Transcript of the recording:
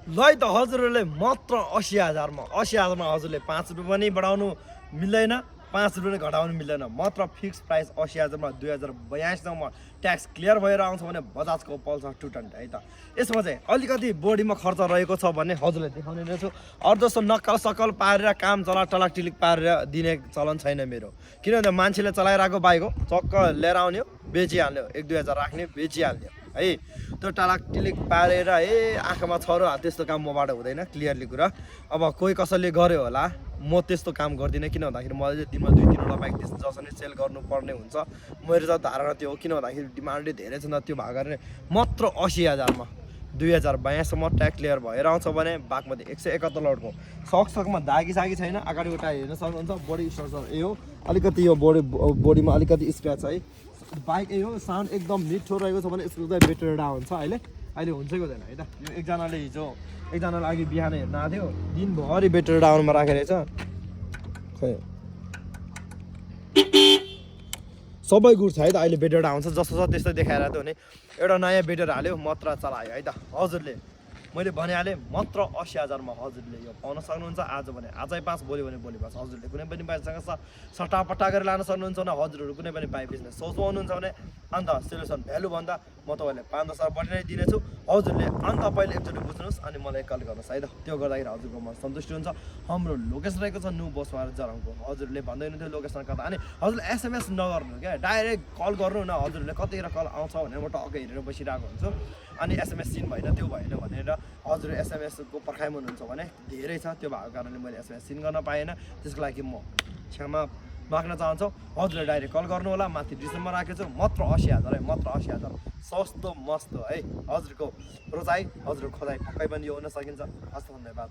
लै त हजुरहरूले मात्र 80,000 मा 80,000 मा हजुरले 5 रुपैयाँ पनि बढाउनु मिल्दैन 5 रुपैयाँ घटाउनु मिल्दैन मात्र फिक्स प्राइस 80,000 मा 2082 सम्म ट्याक्स क्लियर भएर आउँछ भने बजाजको पल्सर 220 है त। यसमा चाहिँ अलिकति बढीमा खर्च रहेको छ भने हजुरले देखाउने नै छु। अरू जस्तो नक्कल सकल पारेर काम चला टलक टिलिक पारेर दिने चलन छैन मेरो। किनभने मान्छेले चलाइरहेको बाइक हो, चक्क लिएर आउने हो, बेचिहाल्ने हो, 1-2 हजार राख्ने बेचिहाल्ने हो है। त्यो टलक टिलिक पारेर आँखामा छरो त्यस्तो काम मबाट हुँदैन क्लियरली कुरा। अब कोही कसैले गर्यो होला, म त्यस्तो काम गर्दिनँ। किन भन्दाखेरि मैले दिनमा 2-3 वटा बाइक त्यस्तो जसरी सेल गर्नुपर्ने हुन्छ। मेरो त धारणा त्यो हो। किन भन्दाखेरि डिमान्डै धेरै छ त्यो भएको कारणले मात्र 80,000 मा 2082 सम्म ट्याक्स क्लियर भएर आउँछ भने बागमती 171 लडको सकमा दागी सागी छैन। अगाडि उता हेर्न सक्नुहुन्छ बडी स्ट्रक्चर यो अलिकति यो बडीमा अलिकति स्क्रैच है। बाइक यो साउन्ड एकदम मिठो रहेको छ भने यसको चाहिँ बेटर डाउन हुन्छ। अहिले हुन्छ कि हुँदैन है त। यो एकजनाले हिजो एकजनाले अघि बिहान हेर्न आएको थियो, दिनभरि बेटर डाउनमा राखेर छ खै सबै गुड छ है त। अहिले बेटर आउँछ जस्तो छ त्यस्तै देखाएर थियो भने एउटा नयाँ बेटर हाल्यो मात्र चलायो है त। हजुरले मैले भनिहालेँ मात्र 80,000 मा हजुरले यो पाउन सक्नुहुन्छ। आज भने आजै पास, भोलि भने भोलि पास। हजुरले कुनै पनि बाइकसँग सट्टापट्टा गरेर लान सक्नुहुन्छ भने हजुरहरू कुनै पनि बाइक बिजनेस सोचमा हुनुहुन्छ भने अन्त सोल्युसन भ्यालु भन्दा म तपाईँलाई 5-10 हजार बढी नै दिनेछु। हजुरले अन्त पहिले एकचोटि बुझ्नुहोस् अनि मलाई कल गर्नुहोस् है त। त्यो गर्दाखेरि हजुरको मन सन्तुष्टि हुन्छ। हाम्रो लोकेसन रहेको छ न्यू बसवार जरङको। हजुरले भन्दै हुनुहुन्थ्यो लोकेसन कता, अनि हजुरले एसएमएस नगर्नु क्या, डाइरेक्ट कल गर्नु न। हजुरहरूले कतिखेर कल आउँछ भनेर म टक्कै हेरेर बसिरहेको हुन्छु। अनि एसएमएस सिन भएन त्यो भएन भनेर हजुर एसएमएसको पर्खाइमा हुनुहुन्छ भने धेरै छ। त्यो भएको कारणले मैले एसएमएस सिन गर्न पाएन। त्यसको लागि म क्षमा माग्न चाहन्छु। हजुरले डाइरेक्ट कल गर्नु होला। माथि डिसेम्बर राखेको छु मात्र 80,000 है, मात्र 80,000 सस्तो मस्त है। हजुरको रोजाइ हजुरको खोजाइ पक्कै पनि यो हुन सकिन्छ। हस् धन्यवाद।